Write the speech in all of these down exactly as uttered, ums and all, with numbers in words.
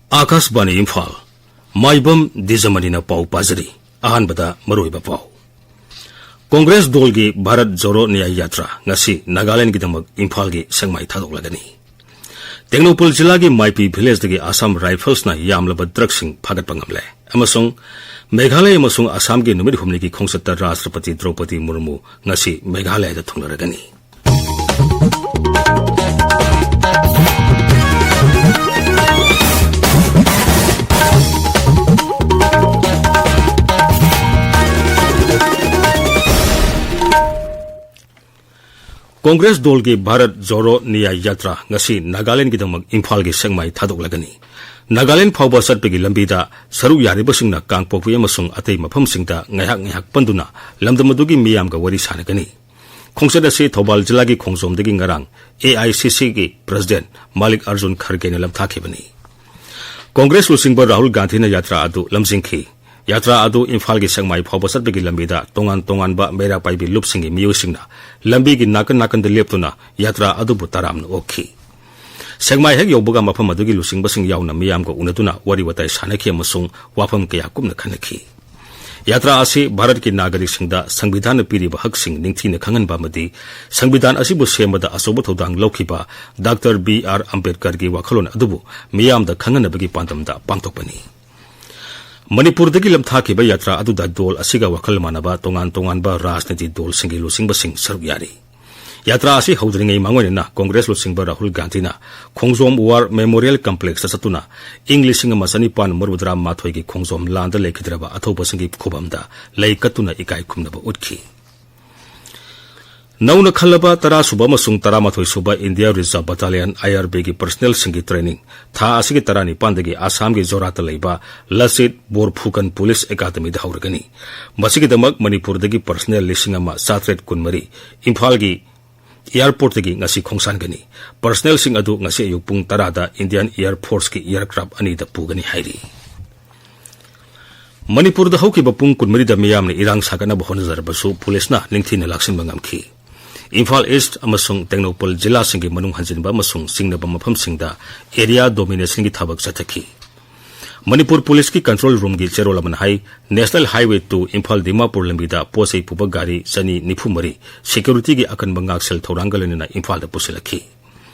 ꯑꯥꯀꯥꯁꯕꯥꯅꯤ ꯏꯝꯐꯥꯜ, ꯃꯥꯏꯕꯝ ꯗꯤꯖꯃꯅꯤꯅ ꯄꯥꯎ ꯄꯥꯖꯔꯤ꯫ ꯑꯍꯥꯟꯕꯗ ꯃꯔꯨꯑꯣꯏꯕ ꯄꯥꯎ꯫ ꯀꯣꯡꯒ꯭ꯔꯦꯁ ꯗꯣꯜꯒꯤ ꯚꯥꯔꯠ ꯖꯣꯔꯣ ꯅ꯭ꯌꯥꯌ ꯌꯥꯇ꯭ꯔꯥ ꯉꯁꯤ ꯅꯥꯒꯥꯂꯦꯟꯗꯒꯤꯗꯃꯛ ꯏꯝꯐꯥꯜꯒꯤ ꯁꯦꯛꯃꯥꯏ ꯊꯥꯗꯣꯛꯂꯒꯅꯤ꯫ ꯇꯦꯡꯅꯧꯄꯜ ꯖꯤꯂꯥꯒꯤ ꯃꯥꯏꯄꯤ ꯚꯤꯂꯦꯖꯇꯒꯤ ꯑꯁꯥꯝ ꯔꯥꯏꯐꯜꯁꯅ ꯌꯥꯝꯂꯕ ꯗ꯭ꯔꯒꯁꯤꯡ ꯐꯥꯒꯠꯄ ꯉꯝꯂꯦ ꯑꯃꯁꯨꯡ ꯃꯦꯘꯥꯂꯌ ꯑꯃꯁꯨꯡ ꯑꯁꯥꯝꯒꯤ ꯅꯨꯃꯤꯠ ꯍꯨꯝꯅꯤꯒꯤ ꯈꯣꯡꯆꯠꯇ ꯔꯥꯁꯇ꯭ꯔꯄꯇꯤ ꯗ꯭ꯔꯧꯄꯗꯤ ꯃꯨꯔꯃꯨ ꯉꯁꯤ ꯃꯦꯘꯥꯂꯌꯗ ꯊꯨꯡꯂꯔꯒꯅꯤ꯫ ꯀꯣꯡꯒ꯭ꯔꯦꯁ ꯗꯣꯜꯒꯤ ꯚꯥꯔꯠ ꯖꯣꯔꯣ ꯅ꯭ꯌꯥꯌ ꯌꯥꯇ꯭ꯔꯥ ꯉꯁꯤ ꯅꯥꯒꯥꯂꯦꯟꯗꯒꯤꯗꯃꯛ ꯏꯝꯐꯥꯜꯒꯤ ꯁꯦꯛꯃꯥꯏ ꯊꯥꯗꯣꯛꯂꯒꯅꯤ꯫ ꯅꯥꯒꯥꯂꯦꯟ ꯐꯥꯎꯕ ꯆꯠꯄꯒꯤ ꯂꯝꯕꯤꯗ ꯁꯔꯨꯛ ꯌꯥꯔꯤꯕꯁꯤꯡꯅ ꯀꯥꯡꯄꯣꯛꯄꯤ ꯑꯃꯁꯨꯡ ꯑꯇꯩ ꯃꯐꯝꯁꯤꯡꯗ ꯉꯥꯏꯍꯥꯛ ꯉꯥꯏꯍꯥꯛ ꯄꯟꯗꯨꯅ ꯂꯝꯗꯝ ꯑꯗꯨꯒꯤ ꯃꯤꯌꯥꯝꯒ ꯋꯥꯔꯤ ꯁꯥꯟꯅꯒꯅꯤ꯫ ꯈꯣꯡꯆꯠ ꯑꯁꯤ ꯊꯧꯕꯥꯜ ꯖꯤꯂꯥꯒꯤ ꯈꯣꯡꯖꯣꯝꯗꯒꯤ ꯉꯔꯥꯡ ꯑꯦ ꯑꯥꯏ ꯁꯤ ꯁꯤꯒꯤ ꯄ꯭ꯔꯁꯤꯗꯦꯟꯠ ꯃꯥꯂꯤꯛ ꯑꯔꯖꯨꯟ ꯈꯔꯒꯦꯅ ꯂꯝꯊꯥꯈꯤꯕꯅꯤ꯫ ꯀꯣꯡꯒ꯭ꯔꯦꯁ ꯂꯨꯆꯤꯡꯕ ꯔꯥꯍꯨꯜ ꯒꯥꯟꯙꯤꯅ ꯌꯥꯇ꯭ꯔꯥ ꯑꯗꯨ ꯂꯝꯖꯤꯡꯈꯤ꯫ ꯌꯥꯇ꯭ꯔꯥ ꯑꯗꯨ ꯏꯝꯐꯥꯜꯒꯤ ꯁꯦꯛꯃꯥꯏ ꯐꯥꯎꯕ ꯆꯠꯄꯒꯤ ꯂꯝꯕꯤꯗ ꯇꯣꯉꯥꯟ ꯇꯣꯉꯥꯟꯕ ꯃꯩꯔꯥ ꯄꯥꯏꯕꯤ ꯂꯨꯞꯁꯤꯡꯒꯤ ꯃꯤꯑꯣꯏꯁꯤꯡꯅ ꯂꯝꯕꯤꯒꯤ ꯅꯥꯀꯟ ꯅꯥꯀꯟꯗ ꯂꯦꯞꯇꯨꯅ ꯌꯥꯇ꯭ꯔꯥ ꯑꯗꯨꯕꯨ ꯇꯔꯥꯝꯅ ꯑꯣꯛꯈꯤ꯫ ꯁꯦꯛꯃꯥꯏ ꯍꯦꯛ ꯌꯧꯕꯒ ꯃꯐꯝ ꯑꯗꯨꯒꯤ ꯂꯨꯆꯤꯡꯕꯁꯤꯡ ꯌꯥꯎꯅ ꯃꯤꯌꯥꯝꯒ ꯎꯅꯗꯨꯅ ꯋꯥꯔꯤ ꯋꯥꯇꯥꯏ ꯁꯥꯟꯅꯈꯤ ꯑꯃꯁꯨꯡ ꯋꯥꯐꯝ ꯀꯌꯥ ꯀꯨꯞꯅ ꯈꯟꯅꯈꯤ꯫ ꯌꯥꯇ꯭ꯔꯥ ꯑꯁꯤ ꯚꯥꯔꯠꯀꯤ ꯅꯥꯒꯔꯤꯛꯁꯤꯡꯗ ꯁꯪꯕꯤꯙꯥꯟꯅ ꯄꯤꯔꯤꯕ ꯍꯛꯁꯤꯡ ꯅꯤꯡꯊꯤꯅ ꯈꯪꯍꯟꯕ ꯑꯃꯗꯤ ꯁꯪꯕꯤꯙꯥꯟ ꯑꯁꯤꯕꯨ ꯁꯦꯝꯕꯗ ꯑꯆꯧꯕ ꯊꯧꯗꯥꯡ ꯂꯧꯈꯤꯕ ꯗꯥꯛꯇꯔ ꯕꯤ ꯑꯥꯔ ꯑꯝꯕꯦꯗꯀꯔꯒꯤ ꯋꯥꯈꯜꯂꯣꯟ ꯑꯗꯨꯕꯨ ꯃꯤꯌꯥꯝꯗ ꯈꯪꯍꯟꯅꯕꯒꯤ ꯄꯥꯟꯗꯝꯗ ꯄꯥꯡꯊꯣꯛꯄꯅꯤ꯫ ꯃꯅꯤꯄꯨꯔꯗꯒꯤ ꯂꯝꯊꯥꯈꯤꯕ ꯌꯥꯇ꯭ꯔꯥ ꯑꯗꯨꯗ ꯗꯣꯜ ꯑꯁꯤꯒ ꯋꯥꯈꯜ ꯃꯥꯟꯅꯕ ꯇꯣꯉꯥꯟ ꯇꯣꯉꯥꯟꯕ ꯔꯥꯖꯅꯤꯇꯤ ꯗꯣꯜꯁꯤꯡꯒꯤ ꯂꯨꯆꯤꯡꯕꯁꯤꯡ ꯁꯔꯨꯛ ꯌꯥꯔꯤ꯫ ꯌꯥꯇ꯭ꯔꯥ ꯑꯁꯤ ꯍꯧꯗ꯭ꯔꯤꯉꯩ ꯃꯥꯡꯑꯣꯏꯅꯅ ꯀꯣꯡꯒ꯭ꯔꯦꯁ ꯂꯨꯆꯤꯡꯕ ꯔꯥꯍꯨꯜ ꯒꯥꯟꯙꯤꯅ ꯈꯣꯡꯖꯣꯝ ꯋꯥꯔ ꯃꯦꯃꯣꯔꯤꯌꯦꯜ ꯀꯝꯄ꯭ꯂꯦꯛꯁꯇ ꯆꯠꯇꯨꯅ ꯏꯪ ꯂꯤꯁꯤꯡ ꯑꯃ ꯆꯅꯤꯄꯥꯟ ꯃꯧꯗ꯭ꯔꯥ ꯃꯥꯊꯣꯏꯒꯤ ꯈꯣꯡꯖꯣꯝ ꯂꯥꯟꯗ ꯂꯩꯈꯤꯗ꯭ꯔꯕ ꯑꯊꯧꯕꯁꯤꯡꯒꯤ ꯈꯨꯕꯝꯗ ꯂꯩ ꯀꯠꯇꯨꯅ ꯏꯀꯥꯏ ꯈꯨꯝꯅꯕ ꯎꯠꯈꯤ꯫ ꯅꯧꯅ ꯈꯜꯂꯕ ꯇꯔꯥ ꯁꯨꯕ ꯑꯃꯁꯨꯡ ꯇꯔꯥꯃꯥꯊꯣꯏ ꯁꯨꯕ ꯏꯟꯗꯤꯌꯥ ꯔꯤꯖꯔꯚ ꯕꯠꯇꯥꯂꯤꯌꯟ, ꯑꯥꯏ ꯑꯥꯔ ꯕꯤꯒꯤ ꯄꯔꯁꯅꯦꯜꯁꯤꯡꯒꯤ ꯇ꯭ꯔꯦꯅꯤꯡ ꯊꯥ ꯑꯁꯤꯒꯤ ꯇꯔꯥꯅꯤꯄꯥꯟꯗꯒꯤ ꯑꯁꯥꯝꯒꯤ ꯖꯣꯔꯥꯠꯇ ꯂꯩꯕ ꯂꯆꯤꯠ ꯕꯣꯔꯐꯨꯀꯟ ꯄꯨꯂꯤꯁ ꯑꯦꯀꯥꯗꯃꯤꯗ ꯍꯧꯔꯒꯅꯤ꯫ ꯃꯁꯤꯒꯤꯗꯃꯛ ꯃꯅꯤꯄꯨꯔꯗꯒꯤ ꯄꯔꯁꯅꯦꯜ ꯂꯤꯁꯤꯡ ꯑꯃ ꯆꯥꯇ꯭ꯔꯦꯠ ꯀꯨꯟꯃꯔꯤ ꯏꯝꯐꯥꯜꯒꯤ ꯑꯦꯌꯥꯔꯄꯣꯔꯠꯇꯒꯤ ꯉꯁꯤ ꯈꯣꯡꯁꯥꯟꯒꯅꯤ꯫ ꯄꯔꯁꯅꯦꯜꯁꯤꯡ ꯑꯗꯨ ꯉꯁꯤ ꯑꯌꯨꯛ ꯄꯨꯡ ꯇꯔꯥꯗ ꯏꯟꯗꯤꯌꯥꯟ ꯑꯦꯌꯥꯔ ꯐꯣꯔꯁꯀꯤ ꯑꯦꯌꯥꯔꯀ꯭ꯔꯥꯐ ꯑꯅꯤꯗ ꯄꯨꯒꯅꯤ ꯍꯥꯏꯔꯤ꯫ ꯃꯅꯤꯄꯨꯔꯗ ꯍꯧꯈꯤꯕ ꯄꯨꯡ ꯀꯨꯟꯃꯔꯤꯗ ꯃꯤꯌꯥꯝꯅ ꯏꯔꯥꯡ ꯁꯥꯒꯠꯅꯕ ꯍꯣꯠꯅꯖꯔꯕꯁꯨ ꯄꯨꯂꯤꯁꯅ ꯅꯤꯡꯊꯤꯅ ꯂꯥꯛꯁꯤꯟꯕ ꯉꯝꯈꯤ꯫ ꯏꯝꯐꯥꯜ ꯏꯁ꯭ꯠ ꯑꯃꯁꯨꯡ ꯇꯦꯡꯅꯧꯄꯜ ꯖꯤꯂꯥꯁꯤꯡꯒꯤ ꯃꯅꯨꯡ ꯍꯟꯖꯤꯟꯕ ꯑꯃꯁꯨꯡ ꯆꯤꯡꯅꯕ ꯃꯐꯝꯁꯤꯡꯗ ꯑꯦꯔꯤꯌꯥ ꯗꯣꯃꯤꯅꯦꯁꯟꯒꯤ ꯊꯕꯛ ꯆꯠꯊꯈꯤ꯫ ꯃꯅꯤꯄꯨꯔ ꯄꯨꯂꯤꯁꯀꯤ ꯀꯟꯇ꯭ꯔꯣꯜ ꯔꯨꯝꯒꯤ ꯆꯦꯔꯣꯜ ꯑꯃꯅ ꯍꯥꯏ, national highway two Imphal Dimapur ꯂꯝꯕꯤꯗ ꯄꯣꯠ ꯆꯩ ꯄꯨꯕ ꯒꯥꯔꯤ ꯆꯅꯤ ꯅꯤꯐꯨ ꯃꯔꯤ ꯁꯦꯀ꯭ꯌꯨꯔꯤꯇꯤꯒꯤ ꯑꯀꯟꯕ ꯉꯥꯛꯁꯦꯜ ꯊꯧꯔꯥꯡꯒ ꯂꯣꯏꯅꯅ ꯏꯝꯐꯥꯜꯗ ꯄꯨꯁꯤꯜꯂꯛꯈꯤ꯫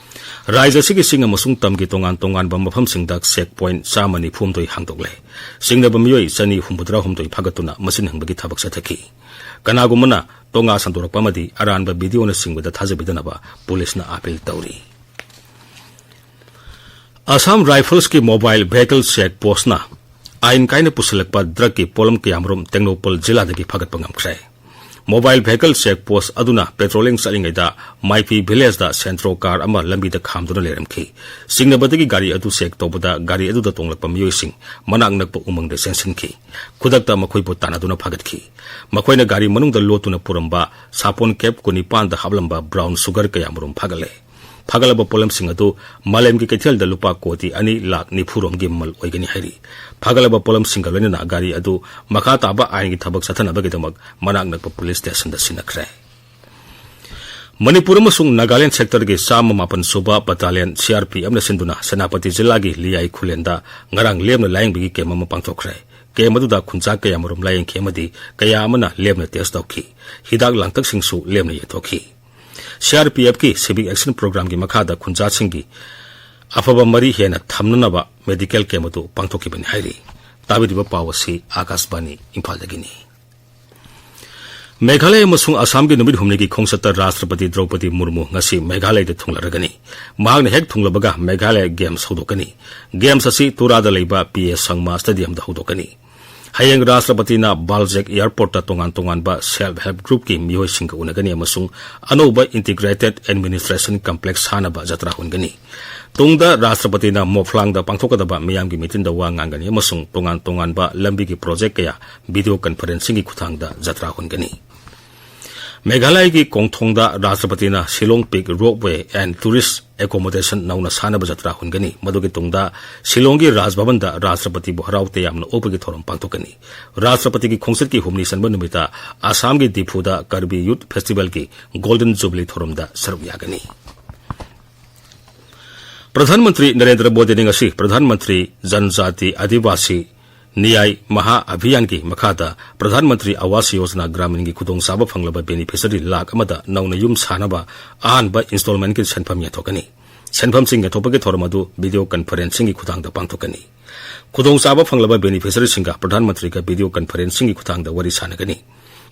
ꯔꯥꯖ꯭ꯌ ꯑꯁꯤꯒꯤ ꯆꯤꯡ ꯑꯃꯁꯨꯡ ꯇꯝꯒꯤ ꯇꯣꯉꯥꯟ ꯇꯣꯉꯥꯟꯕ ꯃꯐꯝꯁꯤꯡꯗ ꯆꯦꯛ ꯄꯣꯏꯟꯠ ꯆꯥꯝꯃ ꯅꯤꯐꯨ ꯍꯨꯝꯗꯣꯏ ꯍꯥꯡꯗꯣꯛꯂꯦ꯫ ꯆꯤꯡꯅꯕ ꯃꯤꯑꯣꯏ ꯆꯅꯤ ꯍꯨꯝꯐꯨꯇꯔꯥ ꯍꯨꯝꯗꯣꯏ ꯐꯥꯒꯠꯇꯨꯅ ꯃꯁꯤꯡ ꯍꯪꯕꯒꯤ ꯊꯕꯛ ꯆꯠꯊꯈꯤ꯫ ꯀꯅꯥꯒꯨꯝꯕꯅ ꯇꯣꯉꯥ ꯁꯟꯗꯣꯔꯛꯄ ꯑꯃꯗꯤ ꯑꯔꯥꯟꯕ ꯚꯤꯗꯤꯑꯣꯅꯆꯤꯡꯕꯗ ꯊꯥꯖꯕꯤꯗꯅꯕ ꯄꯨꯂꯤꯁꯅ ꯑꯥꯄꯤꯜ ꯇꯧꯔꯤ꯫ ꯑꯁꯥꯝ ꯔꯥꯏꯐꯜꯁꯀꯤ ꯃꯣꯕꯥꯏꯜ ꯚꯦꯍꯤꯀꯜ ꯆꯦꯛ ꯄꯣꯁꯅ ꯑꯥꯏꯟ ꯀꯥꯏꯅ ꯄꯨꯁꯤꯜꯂꯛꯄ ꯗ꯭ꯔꯒꯀꯤ ꯄꯣꯠꯂꯝ ꯀꯌꯥꯃꯔꯨꯝ ꯇꯦꯡꯅꯧꯄꯜ ꯖꯤꯂꯥꯗꯒꯤ ꯐꯥꯒꯠꯄ ꯉꯝꯈ꯭ꯔꯦ꯫ ꯃꯣꯕꯥꯏꯜ ꯚꯦꯍꯤꯀꯜ ꯆꯦꯛ ꯄꯣꯁ ꯑꯗꯨꯅ ꯄꯦꯇ꯭ꯔꯣꯂꯤꯡ ꯆꯠꯂꯤꯉꯩꯗ ꯃꯥꯏꯐꯤ ꯚꯤꯂꯦꯖꯗ ꯁꯦꯟꯇ꯭ꯔꯣ ꯀꯥꯔ ꯑꯃ ꯂꯝꯕꯤꯗ ꯈꯥꯝꯗꯨꯅ ꯂꯩꯔꯝꯈꯤ꯫ ꯆꯤꯡꯅꯕꯗꯒꯤ ꯒꯥꯔꯤ ꯑꯗꯨ ꯆꯦꯛ ꯇꯧꯕꯗ ꯒꯥꯔꯤ ꯑꯗꯨꯗ ꯇꯣꯡꯂꯛꯄ ꯃꯤꯑꯣꯏꯁꯤꯡ ꯃꯅꯥꯛ ꯅꯛꯄ ꯎꯃꯪꯗ ꯆꯦꯟꯁꯤꯟꯈꯤ꯫ ꯈꯨꯗꯛꯇ ꯃꯈꯣꯏꯕꯨ ꯇꯥꯟꯅꯗꯨꯅ ꯐꯥꯒꯠꯈꯤ꯫ ꯃꯈꯣꯏꯅ ꯒꯥꯔꯤ ꯃꯅꯨꯡꯗ ꯂꯣꯠꯇꯨꯅ ꯄꯨꯔꯝꯕ ꯁꯥꯄꯣꯟ ꯀꯦꯞ ꯀꯨꯟꯅꯤꯄꯥꯟꯗ ꯍꯥꯞꯂꯝꯕ ꯕ꯭ꯔꯥꯎꯟ ꯁꯨꯒꯔ ꯀꯌꯥꯃꯔꯨꯝ ꯐꯥꯒꯠꯂꯦ꯫ ꯐꯥꯒꯠꯂꯕ ꯄꯣꯠꯂꯝꯁꯤꯡ ꯑꯗꯨ ꯃꯥꯂꯦꯝꯒꯤ ꯀꯩꯊꯦꯜꯗ ꯂꯨꯄꯥ ꯀꯣꯇꯤ ꯑꯅꯤ ꯂꯥꯈ ꯅꯤꯐꯨ ꯔꯣꯝꯒꯤ ꯃꯃꯜ ꯑꯣꯏꯒꯅꯤ ꯍꯥꯏꯔꯤ꯫ ꯐꯥꯒꯠꯂꯕ ꯄꯣꯠꯂꯝꯁꯤꯡꯒ ꯂꯣꯏꯅꯅ ꯒꯥꯔꯤ ꯑꯗꯨ ꯃꯈꯥ ꯇꯥꯕ ꯑꯥꯏꯟꯒꯤ ꯊꯕꯛ ꯆꯠꯊꯅꯕꯒꯤꯗꯃꯛ ꯃꯅꯥꯛ ꯅꯛꯄ ꯄꯨꯂꯤꯁ ꯁ꯭ꯇꯦꯁꯟꯗ ꯁꯤꯟꯅꯈ꯭ꯔꯦ꯫ ꯃꯅꯤꯄꯨꯔ ꯑꯃꯁꯨꯡ ꯅꯥꯒꯥꯂꯦꯟ ꯁꯦꯛꯇꯔꯒꯤ ꯆꯥꯝꯃ ꯃꯥꯄꯟ ꯁꯨꯕ ꯕꯠꯇꯥꯂꯤꯌꯟ ꯁꯤ ꯑꯥꯔ ꯄꯤ ꯑꯦꯐꯅ ꯁꯤꯟꯗꯨꯅ ꯁꯦꯅꯥꯄꯇꯤ ꯖꯤꯂꯥꯒꯤ ꯂꯤꯌꯥꯏ ꯈꯨꯂꯦꯟꯗ ꯉꯔꯥꯡ ꯂꯦꯝꯅ ꯂꯥꯌꯦꯡꯕꯒꯤ ꯀꯦꯝ ꯑꯃ ꯄꯥꯡꯊꯣꯛꯈ꯭ꯔꯦ꯫ ꯀꯦꯝ ꯑꯗꯨꯗ ꯈꯨꯟꯖꯥ ꯀꯌꯥꯃꯔꯨꯝ ꯂꯥꯌꯦꯡꯈꯤ ꯑꯃꯗꯤ ꯀꯌꯥ ꯑꯃꯅ ꯂꯦꯝꯅ ꯇꯦꯁ ꯇꯧꯈꯤ꯫ ꯍꯤꯗꯥꯛ ꯂꯥꯡꯊꯛꯁꯤꯡꯁꯨ ꯂꯦꯝꯅ ꯌꯦꯟꯊꯣꯛꯈꯤ꯫ ꯁꯤ ꯑꯥꯔ ꯄꯤ ꯑꯦꯐꯀꯤ ꯁꯤꯚꯤꯛ ꯑꯦꯛꯁꯟ ꯄ꯭ꯔꯣꯒ꯭ꯔꯥꯝꯒꯤ ꯃꯈꯥꯗ ꯈꯨꯟꯖꯥꯁꯤꯡꯒꯤ ꯑꯐꯕ ꯃꯔꯤ ꯍꯦꯟꯅ ꯊꯝꯅꯅꯕ ꯃꯦꯗꯤꯀꯦꯜ ꯀꯦꯝ ꯑꯗꯨ ꯄꯥꯡꯊꯣꯛꯈꯤꯕꯅꯤ ꯍꯥꯏꯔꯤ꯫ ꯇꯥꯕꯤꯔꯤꯕ ꯄꯥꯎ ꯑꯁꯤ ꯑꯥꯀꯥꯁꯕꯥꯅꯤ ꯏꯝꯐꯥꯜꯗꯒꯤꯅꯤ꯫ ꯃꯦꯘꯥꯂꯌ ꯑꯃꯁꯨꯡ ꯑꯁꯥꯝꯒꯤ ꯅꯨꯃꯤꯠ ꯍꯨꯝꯅꯤꯒꯤ ꯈꯣꯡꯆꯠꯇ ꯔꯥꯁꯇ꯭ꯔꯄꯇꯤ ꯗ꯭ꯔꯧꯄꯗꯤ ꯃꯨꯔꯃꯨ ꯉꯁꯤ ꯃꯦꯘꯥꯂꯌꯗ ꯊꯨꯡꯂꯔꯒꯅꯤ꯫ ꯃꯍꯥꯛꯅ ꯍꯦꯛ ꯊꯨꯡꯂꯕꯒ ꯃꯦꯘꯥꯂꯌ ꯒꯦꯝꯁ ꯍꯧꯗꯣꯛꯀꯅꯤ꯫ ꯒꯦꯝꯁ ꯑꯁꯤ ꯇꯨꯔꯥꯗ ꯂꯩꯕ ꯄꯤ ꯑꯦ ꯁꯪꯃꯥ ꯁ꯭ꯇꯦꯗꯤꯌꯝꯗ ꯍꯧꯗꯣꯛꯀꯅꯤ꯫ ꯍꯌꯦꯡ ꯔꯥꯁꯇ꯭ꯔꯄꯇꯤꯅ ꯕꯥꯜꯖꯦꯛ ꯑꯦꯌꯔꯄꯣꯔꯠꯇ ꯇꯣꯉꯥꯟ ꯇꯣꯉꯥꯟꯕ ꯁꯦꯜꯐ ꯍꯦꯜꯞ ꯒ꯭ꯔꯨꯞꯀꯤ ꯃꯤꯑꯣꯏꯁꯤꯡꯒ ꯎꯅꯒꯅꯤ ꯑꯃꯁꯨꯡ ꯑꯅꯧꯕ ꯏꯟꯇꯤꯒ꯭ꯔꯦꯇꯦꯗ ꯑꯦꯗꯃꯤꯅꯤꯁꯇ꯭ꯔꯦꯁꯟ ꯀꯝꯄ꯭ꯂꯦꯛꯁ ꯁꯥꯅꯕ ꯖꯇ꯭ꯔꯥ ꯍꯨꯟꯒꯅꯤ꯫ ꯇꯨꯡꯗ ꯔꯥꯁꯇ꯭ꯔꯄꯇꯤꯅ ꯃꯣꯐ꯭ꯂꯥꯡꯗ ꯄꯥꯡꯊꯣꯛꯀꯗꯕ ꯃꯤꯌꯥꯝꯒꯤ ꯃꯤꯇꯤꯟꯗ ꯋꯥ ꯉꯥꯡꯒꯅꯤ ꯑꯃꯁꯨꯡ ꯇꯣꯉꯥꯟ ꯇꯣꯉꯥꯟꯕ ꯂꯝꯕꯤꯒꯤ ꯄ꯭ꯔꯣꯖꯦꯛ ꯀꯌꯥ ꯚꯤꯗꯤꯑꯣ ꯀꯟꯐꯔꯦꯟꯁꯤꯡꯒꯤ ꯈꯨꯠꯊꯥꯡꯗ ꯖꯇ꯭ꯔꯥ ꯍꯨꯟꯒꯅꯤ꯫ ꯃꯦꯘꯥꯂꯌꯒꯤ ꯀꯣꯡꯊꯣꯡꯗ ꯔꯥꯁꯇ꯭ꯔꯄꯇꯤꯅ ꯁꯤꯂꯣꯡ ꯄꯤꯛ ꯔꯣꯞꯋꯦ ꯑꯦꯟ ꯇꯨꯔꯤꯁ ꯑꯦꯀꯣꯃꯣꯗꯦꯁꯟ ꯅꯧꯅ ꯁꯥꯅꯕ ꯖꯇ꯭ꯔꯥ ꯍꯨꯟꯒꯅꯤ꯫ ꯃꯗꯨꯒꯤ ꯇꯨꯡꯗ ꯁꯤꯂꯣꯡꯒꯤ ꯔꯥꯖ ꯚꯕꯟꯗ ꯔꯥꯁꯇ꯭ꯔꯄꯇꯤꯕꯨ ꯍꯔꯥꯎ ꯇꯌꯥꯝꯅ ꯑꯣꯛꯄꯒꯤ ꯊꯧꯔꯝ ꯄꯥꯡꯊꯣꯛꯀꯅꯤ꯫ ꯔꯥꯁꯇ꯭ꯔꯄꯇꯤꯒꯤ ꯈꯣꯡꯆꯠꯀꯤ ꯍꯨꯝꯅꯤ ꯆꯟꯕ ꯅꯨꯃꯤꯠꯇ ꯑꯁꯥꯝꯒꯤ ꯗꯤꯐꯨꯗ ꯀꯔꯕꯤ ꯌꯨꯊ ꯐꯦꯁꯇꯤꯚꯦꯜꯒꯤ ꯒꯣꯜꯗꯟ ꯖꯨꯕꯤꯂꯤ ꯊꯧꯔꯝꯗ ꯁꯔꯨꯛ ꯌꯥꯒꯅꯤ꯫ ꯄ꯭ꯔꯙꯥꯟ ꯃꯟꯇ꯭ꯔꯤ ꯅꯔꯦꯟꯗ꯭ꯔ ꯃꯣꯗꯤꯅ ꯉꯁꯤ ꯄ꯭ꯔꯙꯥꯟ ꯃꯟꯇ꯭ꯔꯤ ꯖꯟꯖꯥꯇꯤ ꯑꯥꯗꯤꯕꯥꯁꯤ ꯅ꯭ꯌꯥꯏ ꯃꯍꯥ ꯑꯚꯤꯌꯥꯟꯒꯤ ꯃꯈꯥꯗ ꯄ꯭ꯔꯙꯥꯟ ꯃꯟꯇ꯭ꯔꯤ ꯑꯥꯋꯥꯁ ꯌꯣꯖꯅꯥ ꯒ꯭ꯔꯥꯃꯤꯟꯒꯤ ꯈꯨꯗꯣꯡꯆꯥꯕ ꯐꯪꯂꯕ ꯕꯦꯅꯤꯐꯤꯁꯔꯤ ꯂꯥꯈ ꯑꯃꯗ ꯅꯧꯅ ꯌꯨꯝ ꯁꯥꯅꯕ ꯑꯍꯥꯟꯕ ꯏꯟꯁꯇꯣꯜꯃꯦꯟꯠꯀꯤ ꯁꯦꯟꯐꯝ ꯌꯦꯟꯊꯣꯛꯀꯅꯤ꯫ ꯁꯦꯟꯐꯝꯁꯤꯡ ꯌꯦꯟꯊꯣꯛꯄꯒꯤ ꯊꯧꯔꯝ ꯑꯗꯨ ꯚꯤꯗꯤꯑꯣ ꯀꯟꯐꯔꯦꯟꯁꯤꯡꯒꯤ ꯈꯨꯊꯥꯡꯗ ꯄꯥꯡꯊꯣꯛꯀꯅꯤ꯫ ꯈꯨꯗꯣꯡꯆꯥꯕ ꯐꯪꯂꯕ ꯕꯦꯅꯤꯐꯤꯁꯔꯤꯁꯤꯡꯒ ꯄ꯭ꯔꯙꯥꯟ ꯃꯟꯇ꯭ꯔꯤꯒ ꯚꯤꯗꯤꯑꯣ ꯀꯟꯐꯔꯦꯟꯁꯤꯡꯒꯤ ꯈꯨꯊꯥꯡꯗ ꯋꯥꯔꯤ ꯁꯥꯟꯅꯒꯅꯤ꯫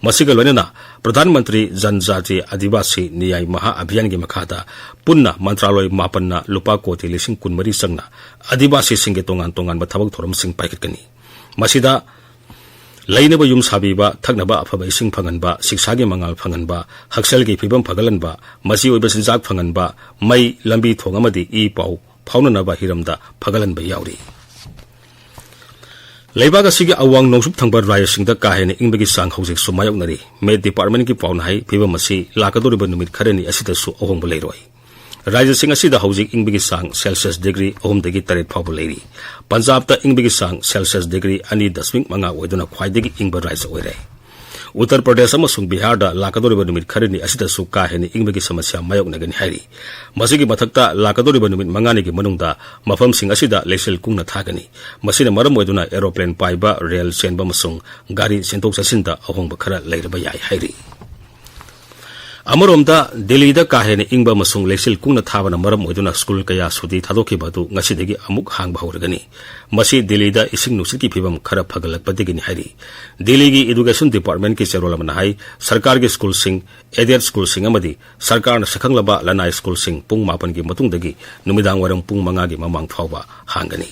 ꯃꯁꯤꯒ ꯂꯣꯏꯅꯅ ꯄ꯭ꯔꯙꯥꯟ ꯃꯟꯇ꯭ꯔꯤ ꯖꯟꯖꯥꯇꯤ ꯑꯥꯗꯤꯕꯥꯁꯤ ꯅ꯭ꯌꯥꯏ ꯃꯍꯥ ꯑꯚꯤꯌꯥꯟꯒꯤ ꯃꯈꯥꯗ ꯄꯨꯟꯅ ꯃꯟꯇ꯭ꯔꯥꯂꯣꯏ ꯃꯥꯄꯟꯅ ꯂꯨꯄꯥ ꯀꯣꯇꯤ ꯂꯤꯁꯤꯡ ꯀꯨꯟꯃꯔꯤ ꯆꯪꯅ ꯑꯥꯗꯤꯕꯥꯁꯤꯁꯤꯡꯒꯤ ꯇꯣꯉꯥꯟ ꯇꯣꯉꯥꯟꯕ ꯊꯕꯛ ꯊꯧꯔꯝꯁꯤꯡ ꯄꯥꯏꯈꯠꯀꯅꯤ꯫ ꯃꯁꯤꯗ ꯂꯩꯅꯕ ꯌꯨꯝ ꯁꯥꯕꯤꯕ, ꯊꯛꯅꯕ ꯑꯐꯕ ꯏꯁꯤꯡ ꯐꯪꯍꯟꯕ, ꯁꯤꯛꯁꯥꯒꯤ ꯃꯉꯥꯜ ꯐꯪꯍꯟꯕ, ꯍꯛꯁꯦꯜꯒꯤ ꯐꯤꯕꯝ ꯐꯒꯠꯍꯟꯕ, ꯃꯆꯤ ꯑꯣꯏꯕ ꯆꯤꯟꯖꯥꯛ ꯐꯪꯍꯟꯕ, ꯃꯩ, ꯂꯝꯕꯤ ꯊꯣꯡ ꯑꯃꯗꯤ ꯏ ꯄꯥꯎ ꯐꯥꯎꯅꯅꯕ ꯍꯤꯔꯝꯗ ꯐꯒꯠꯍꯟꯕ ꯌꯥꯎꯔꯤ꯫ ꯂꯩꯕꯥꯛ ꯑꯁꯤꯒꯤ ꯑꯋꯥꯡ ꯅꯣꯡꯆꯨꯞ ꯊꯪꯕ ꯔꯥꯖ꯭ꯌꯁꯤꯡꯗ ꯀꯥ ꯍꯦꯟꯅ ꯏꯪꯕꯒꯤ ꯆꯥꯡ ꯍꯧꯖꯤꯛꯁꯨ ꯃꯥꯌꯣꯛꯅꯔꯤ꯫ ꯃꯦꯠ ꯗꯤꯄꯥꯔꯠꯃꯦꯟꯠꯀꯤ ꯄꯥꯎꯅ ꯍꯥꯏ, ꯐꯤꯕꯝ ꯑꯁꯤ ꯂꯥꯛꯀꯗꯧꯔꯤꯕ ꯅꯨꯃꯤꯠ ꯈꯔꯅꯤ ꯑꯁꯤꯗꯁꯨ ꯑꯍꯣꯡꯕ ꯂꯩꯔꯣꯏ꯫ ꯔꯥꯖ꯭ꯌꯁꯤꯡ ꯑꯁꯤꯗ ꯍꯧꯖꯤꯛ ꯏꯪꯕꯒꯤ ꯆꯥꯡ ꯁꯦꯜꯁꯤꯌꯁ ꯗꯤꯒ꯭ꯔꯤ ꯑꯍꯨꯝꯗꯒꯤ ꯇꯔꯦꯠ ꯐꯥꯎꯕ ꯂꯩꯔꯤ꯫ ꯄꯟꯖꯥꯕꯇ ꯏꯪꯕꯒꯤ ꯆꯥꯡ ꯁꯦꯜꯁꯤꯌꯁ ꯗꯤꯒ꯭ꯔꯤ ꯑꯅꯤ ꯗꯁꯃꯤꯛ ꯃꯉꯥ ꯑꯣꯏꯗꯨꯅ ꯈ꯭ꯋꯥꯏꯗꯒꯤ ꯏꯪꯕ ꯔꯥꯖ꯭ꯌ ꯑꯣꯏꯔꯦ꯫ ꯎꯠꯇꯔ ꯄ꯭ꯔꯗꯦꯁ ꯑꯃꯁꯨꯡ ꯕꯤꯍꯥꯔꯗ ꯂꯥꯛꯀꯗꯧꯔꯤꯕ ꯅꯨꯃꯤꯠ ꯈꯔꯅꯤ ꯑꯁꯤꯗꯁꯨ ꯀꯥ ꯍꯦꯟꯅ ꯏꯪꯕꯒꯤ ꯁꯃꯁ꯭ꯌꯥ ꯃꯥꯌꯣꯛꯅꯒꯅꯤ ꯍꯥꯏꯔꯤ꯫ ꯃꯁꯤꯒꯤ ꯃꯊꯛꯇ ꯂꯥꯛꯀꯗꯧꯔꯤꯕ ꯅꯨꯃꯤꯠ ꯃꯉꯥꯅꯤꯒꯤ ꯃꯅꯨꯡꯗ ꯃꯐꯝꯁꯤꯡ ꯑꯁꯤꯗ ꯂꯩꯆꯤꯜ ꯀꯨꯡꯅ ꯊꯥꯒꯅꯤ꯫ ꯃꯁꯤꯅ ꯃꯔꯝ ꯑꯣꯏꯗꯨꯅ ꯑꯦꯔꯣꯄ꯭ꯂꯦꯟ ꯄꯥꯏꯕ, ꯔꯦꯜ ꯆꯦꯟꯕ ꯑꯃꯁꯨꯡ ꯒꯥꯔꯤ ꯆꯦꯟꯊꯣꯛ ꯆꯠꯁꯤꯟꯗ ꯑꯍꯣꯡꯕ ꯈꯔ ꯂꯩꯔꯕ ꯌꯥꯏ ꯍꯥꯏꯔꯤ꯫ ꯑꯃꯔꯣꯝꯗ, ꯗꯤꯜꯂꯤꯗ ꯀꯥ ꯍꯦꯟꯅ ꯏꯪꯕ ꯑꯃꯁꯨꯡ ꯂꯩꯆꯤꯜ ꯀꯨꯡꯅ ꯊꯥꯕꯅ ꯃꯔꯝ ꯑꯣꯏꯗꯨꯅ ꯁ꯭ꯀꯨꯜ ꯀꯌꯥ ꯁꯨꯇꯤ ꯊꯥꯗꯣꯛꯈꯤꯕ ꯑꯗꯨ ꯉꯁꯤꯗꯒꯤ ꯑꯃꯨꯛ ꯍꯥꯡꯕ ꯍꯧꯔꯒꯅꯤ꯫ ꯃꯁꯤ ꯗꯤꯜꯂꯤꯗ ꯏꯁꯤꯡ ꯅꯨꯡꯁꯤꯠꯀꯤ ꯐꯤꯕꯝ ꯈꯔ ꯐꯒꯠꯂꯛꯄꯗꯒꯤꯅꯤ ꯍꯥꯏꯔꯤ꯫ ꯗꯤꯜꯂꯤꯒꯤ ꯏꯗꯨꯀꯦꯁꯟ ꯗꯤꯄꯥꯔꯠꯃꯦꯟꯠꯀꯤ ꯆꯦꯔꯣꯜ ꯑꯃꯅ ꯍꯥꯏ, ꯁꯔꯀꯥꯔꯒꯤ ꯁ꯭ꯀꯨꯜꯁꯤꯡ, ꯑꯦꯗꯦꯗ ꯁ꯭ꯀꯨꯜꯁꯤꯡ ꯑꯃꯗꯤ ꯁꯔꯀꯥꯔꯅ ꯁꯛꯈꯪꯂꯕ ꯂꯅꯥꯏ ꯁ꯭ꯀꯨꯜꯁꯤꯡ ꯄꯨꯡ ꯃꯥꯄꯟꯒꯤ ꯃꯇꯨꯡꯗꯒꯤ ꯅꯨꯃꯤꯗꯥꯡ ꯋꯥꯏꯔꯝ ꯄꯨꯡ ꯃꯉꯥꯒꯤ ꯃꯃꯥꯡ ꯐꯥꯎꯕ ꯍꯥꯡꯒꯅꯤ꯫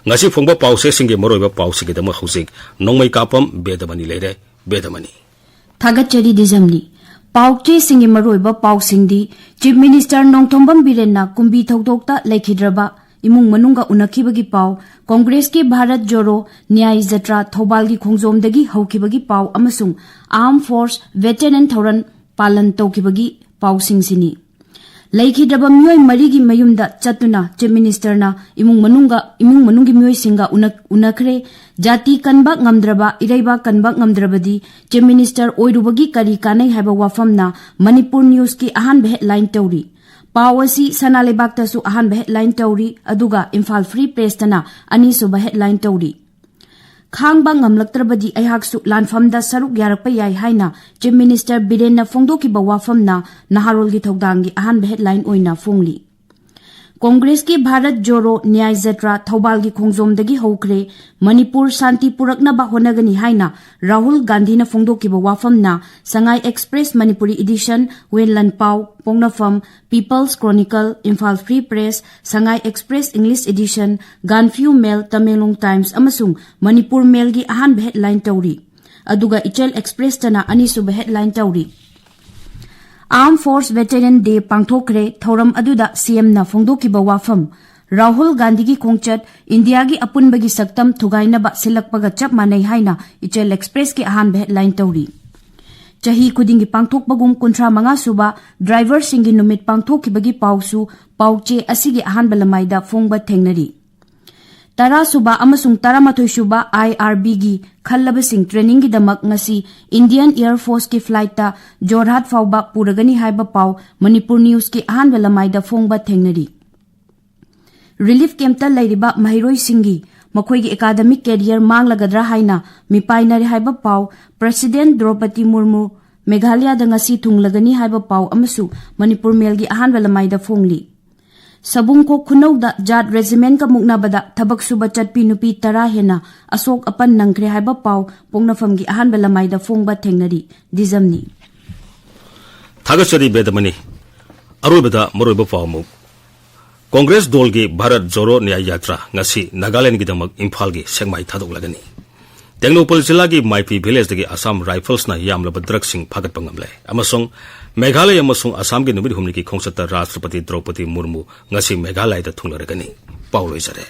ꯉꯁꯤ ꯐꯣꯡꯕ ꯄꯥꯎꯆꯦꯁꯤꯡꯒꯤ ꯃꯔꯨꯑꯣꯏꯕ ꯄꯥꯎꯁꯤꯡꯒꯤꯗꯃꯛ ꯍꯧꯖꯤꯛ ꯅꯣꯡꯃꯩ ꯀꯥꯞꯄꯝ ꯕꯦꯗꯃꯅꯤ ꯂꯩꯔꯦ꯫ ꯕꯦꯗꯃꯅꯤ꯫ ꯊꯥꯒꯠꯆꯔꯤ ꯗꯤꯖꯝꯅꯤ꯫ ꯄꯥꯎꯆꯦꯁꯤꯡꯒꯤ ꯃꯔꯨꯑꯣꯏꯕ ꯄꯥꯎꯁꯤꯡꯗꯤ ꯆꯤꯐ ꯃꯤꯅꯤꯁꯇꯔ ꯅꯣꯡꯊꯣꯝꯕꯝ ꯕꯤꯔꯦꯟꯅ ꯀꯨꯝꯕꯤ ꯊꯧꯗꯣꯛꯇ ꯂꯩꯈꯤꯗ꯭ꯔꯕ ꯏꯃꯨꯡ ꯃꯅꯨꯡꯒ ꯎꯅꯈꯤꯕꯒꯤ ꯄꯥꯎ, ꯀꯣꯡꯒ꯭ꯔꯦꯁꯀꯤ ꯚꯥꯔꯠ ꯖꯣꯔꯣ ꯅ꯭ꯌꯥꯏ ꯖꯇ꯭ꯔꯥ ꯊꯧꯕꯥꯜꯒꯤ ꯈꯣꯡꯖꯣꯝꯗꯒꯤ ꯍꯧꯈꯤꯕꯒꯤ ꯄꯥꯎ ꯑꯃꯁꯨꯡ ꯑꯥꯔꯝ ꯐꯣꯔꯁ ꯚꯦꯇꯦꯔꯟ ꯊꯧꯔꯝ ꯄꯥꯂꯟ ꯇꯧꯈꯤꯕꯒꯤ ꯄꯥꯎꯁꯤꯡꯁꯤꯅꯤ꯫ ꯂꯩꯈꯤꯗ꯭ꯔꯕ ꯃꯤꯑꯣꯏ ꯃꯔꯤꯒꯤ ꯃꯌꯨꯝꯗ ꯆꯠꯇꯨꯅ ꯆꯤꯐ ꯃꯤꯅꯤꯁꯇꯔꯅ ꯏꯃꯨꯡ ꯃꯅꯨꯡꯒ, ꯏꯃꯨꯡ ꯃꯅꯨꯡꯒꯤ ꯃꯤꯑꯣꯏꯁꯤꯡꯒ ꯎꯅ-, ꯎꯅꯈ꯭ꯔꯦ꯫ ꯖꯥꯇꯤ ꯀꯟꯕ ꯉꯝꯗ꯭ꯔꯕ, ꯏꯔꯩꯕꯥꯛ ꯀꯟꯕ ꯉꯝꯗ꯭ꯔꯕꯗꯤ ꯆꯤꯐ ꯃꯤꯅꯤꯁꯇꯔ ꯑꯣꯏꯔꯨꯕꯒꯤ ꯀꯔꯤ ꯀꯥꯟꯅꯩ ꯍꯥꯏꯕ ꯋꯥꯐꯝꯅ ꯃꯅꯤꯄꯨꯔ ꯅ꯭ꯌꯨꯁꯀꯤ ꯑꯍꯥꯟꯕ ꯍꯦꯗꯂꯥꯏꯟ ꯇꯧꯔꯤ꯫ ꯄꯥꯎ ꯑꯁꯤ ꯁꯅꯥ ꯂꯩꯕꯥꯛꯇꯁꯨ ꯑꯍꯥꯟꯕ headline ꯇꯧꯔꯤ, ꯑꯗꯨꯒ ꯏꯝꯐꯥꯜ Free Pressꯇꯅ ꯑꯅꯤꯁꯨꯕ headline ꯇꯧꯔꯤ꯫ ꯈꯥꯡꯕ ꯉꯝꯂꯛꯇ꯭ꯔꯕꯗꯤ ꯑꯩꯍꯥꯛꯁꯨ ꯂꯥꯟꯐꯝꯗ ꯁꯔꯨꯛ ꯌꯥꯔꯛꯄ ꯌꯥꯏ ꯍꯥꯏꯅ Chief Minister ꯕꯤꯔꯦꯟꯅ ꯐꯣꯡꯗꯣꯛꯈꯤꯕ ꯋꯥꯐꯝꯅ ꯅꯍꯥꯔꯣꯜꯒꯤ ꯊꯧꯗꯥꯡꯒꯤ ꯑꯍꯥꯟꯕ headline ꯑꯣꯏꯅ ꯐꯣꯡꯂꯤ꯫ ꯀꯣꯡꯒ꯭ꯔꯦꯁꯀꯤ ꯚꯥꯔꯠ ꯖꯣꯔꯣ ꯅ꯭ꯌꯥꯌ ꯖꯇ꯭ꯔꯥ ꯊꯧꯕꯥꯜꯒꯤ ꯈꯣꯡꯖꯣꯝꯗꯒꯤ ꯍꯧꯈ꯭ꯔꯦ, ꯃꯅꯤꯄꯨꯔ ꯁꯥꯟꯇꯤ ꯄꯨꯔꯛꯅꯕ ꯍꯣꯠꯅꯒꯅꯤ ꯍꯥꯏꯅ ꯔꯥꯍꯨꯜ ꯒꯥꯟꯙꯤꯅ ꯐꯣꯡꯗꯣꯛꯈꯤꯕ ꯋꯥꯐꯝꯅ ꯁꯉꯥꯏ Express ꯃꯅꯤꯄꯨꯔꯤ edition, ꯋꯦꯟꯂꯟ ꯄꯥꯎ, ꯄꯣꯛꯅꯐꯝ, People's Chronicle, Imphal Free Press, ꯁꯉꯥꯏ Express English edition, ꯒꯥꯟꯐꯤꯌꯨ ꯃꯦꯜ, ꯇꯃꯦꯡꯂꯣꯡ Times ꯑꯃꯁꯨꯡ ꯃꯅꯤꯄꯨꯔ ꯃꯦꯜꯒꯤ ꯑꯍꯥꯟꯕ headline ꯇꯧꯔꯤ꯫ ꯑꯗꯨꯒ ꯏꯆꯦꯜ Expressꯇꯅ ꯑꯅꯤꯁꯨꯕ headline ꯇꯧꯔꯤ꯫ Armed Force Veteran Day ꯄꯥꯡꯊꯣꯛꯈ꯭ꯔꯦ꯫ ꯊꯧꯔꯝ ꯑꯗꯨꯗ CMꯅ ꯐꯣꯡꯗꯣꯛꯈꯤꯕ ꯋꯥꯐꯝ, ꯔꯥꯍꯨꯜ ꯒꯥꯟꯙꯤꯒꯤ ꯈꯣꯡꯆꯠ ꯏꯟꯗꯤꯌꯥꯒꯤ ꯑꯄꯨꯟꯕꯒꯤ ꯁꯛꯇꯝ ꯊꯨꯒꯥꯏꯅꯕ ꯁꯤꯜꯂꯛꯄꯒ ꯆꯞ ꯃꯥꯟꯅꯩ ꯍꯥꯏꯅ ꯏꯆꯦꯜ Expressꯀꯤ ꯑꯍꯥꯟꯕ headline ꯇꯧꯔꯤ꯫ ꯆꯍꯤ ꯈꯨꯗꯤꯡꯒꯤ ꯄꯥꯡꯊꯣꯛꯄꯒꯨꯝ ꯀꯨꯟꯊ꯭ꯔꯥ ꯃꯉꯥ ꯁꯨꯕ driverꯁꯤꯡꯒꯤ ꯅꯨꯃꯤꯠ ꯄꯥꯡꯊꯣꯛꯈꯤꯕꯒꯤ ꯄꯥꯎꯁꯨ ꯄꯥꯎꯆꯦ ꯑꯁꯤꯒꯤ ꯑꯍꯥꯟꯕ ꯂꯃꯥꯏꯗ ꯐꯣꯡꯕ ꯊꯦꯡꯅꯔꯤ꯫ ꯇꯔꯥ ꯁꯨꯕ ꯑꯃꯁꯨꯡ ꯇꯔꯥꯃꯥꯊꯣꯏ ꯁꯨꯕ IRBꯒꯤ ꯈꯜꯂꯕꯁꯤꯡ trainingꯒꯤꯗꯃꯛ ꯉꯁꯤ Indian Air Forceꯀꯤ flightꯇ ꯖꯣꯔꯍꯥꯠ ꯐꯥꯎꯕ ꯄꯨꯔꯒꯅꯤ ꯍꯥꯏꯕ ꯄꯥꯎ Manipur Newsꯀꯤ ꯑꯍꯥꯟꯕ ꯂꯃꯥꯏꯗ ꯐꯣꯡꯕ ꯊꯦꯡꯅꯔꯤ꯫ Relief campꯇ ꯂꯩꯔꯤꯕ ꯃꯍꯩꯔꯣꯏꯁꯤꯡꯒꯤ ꯃꯈꯣꯏꯒꯤ academic career ꯃꯥꯡꯂꯒꯗ꯭ꯔꯥ ꯍꯥꯏꯅ ꯃꯤꯄꯥꯏꯅꯔꯦ ꯍꯥꯏꯕ ꯄꯥꯎ, President ꯗ꯭ꯔꯧꯄꯗꯤ ꯃꯨꯔꯃꯨ ꯃꯦꯘꯥꯂꯌꯥꯗ ꯉꯁꯤ ꯊꯨꯡꯂꯒꯅꯤ ꯍꯥꯏꯕ ꯄꯥꯎ ꯑꯃꯁꯨ ꯃꯅꯤꯄꯨꯔ ꯃꯦꯜꯒꯤ ꯑꯍꯥꯟꯕ ꯂꯃꯥꯏꯗ ꯐꯣꯡꯂꯤ꯫ ꯁꯕꯨꯡꯈꯣꯛ ꯈꯨꯅꯧꯗ ꯖꯥꯠ regimentꯀ ꯃꯨꯛꯅꯕꯗ ꯊꯕꯛ ꯁꯨꯕ ꯆꯠꯄꯤ ꯅꯨꯄꯤ ꯇꯔꯥ ꯍꯦꯟꯅ ꯑꯁꯣꯛ ꯑꯄꯟ ꯅꯪꯈ꯭ꯔꯦ ꯍꯥꯏꯕ ꯄꯥꯎ ꯄꯣꯛꯅꯐꯝꯒꯤ ꯑꯍꯥꯟꯕ ꯂꯃꯥꯏꯗ ꯐꯣꯡꯕ ꯊꯦꯡꯅꯔꯤ꯫ ꯗꯤꯖꯝꯅꯤ꯫ ꯊꯥꯒꯠꯆꯔꯤ ꯕꯦꯗꯃꯅꯤ꯫ ꯑꯔꯣꯏꯕꯗ ꯃꯔꯨꯑꯣꯏꯕ ꯄꯥꯎ ꯑꯃꯨꯛ꯫ ꯀꯣꯡꯒ꯭ꯔꯦꯁ ꯗꯣꯜꯒꯤ ꯚꯥꯔꯠ ꯖꯣꯔꯣ ꯅ꯭ꯌꯥꯌ ꯌꯥꯇ꯭ꯔꯥ ꯉꯁꯤ ꯅꯥꯒꯥꯂꯦꯟꯗꯒꯤꯗꯃꯛ ꯏꯝꯐꯥꯜꯒꯤ ꯁꯦꯛꯃꯥꯏ ꯊꯥꯗꯣꯛꯂꯒꯅꯤ꯫ ꯇꯦꯡꯅꯧꯄꯜ ꯖꯤꯂꯥꯒꯤ ꯃꯥꯏꯄꯤ villageꯗꯒꯤ ꯑꯁꯥꯝ Riflesꯅ ꯌꯥꯝꯂꯕ drugꯁꯤꯡ ꯐꯥꯒꯠꯄ ꯉꯝꯂꯦ ꯑꯃꯁꯨꯡ ꯃꯦꯘꯥꯂꯌ ꯑꯃꯁꯨꯡ ꯑꯁꯥꯝꯒꯤ ꯅꯨꯃꯤꯠ ꯍꯨꯝꯅꯤꯒꯤ ꯈꯣꯡꯆꯠꯇ ꯔꯥꯁꯇ꯭ꯔꯄꯇꯤ ꯗ꯭ꯔꯧꯄꯗꯤ ꯃꯨꯔꯃꯨ ꯉꯁꯤ ꯃꯦꯘꯥꯂꯌꯗ ꯊꯨꯡꯂꯔꯒꯅꯤ꯫ ꯄꯥꯎ ꯂꯣꯏꯖꯔꯦ꯫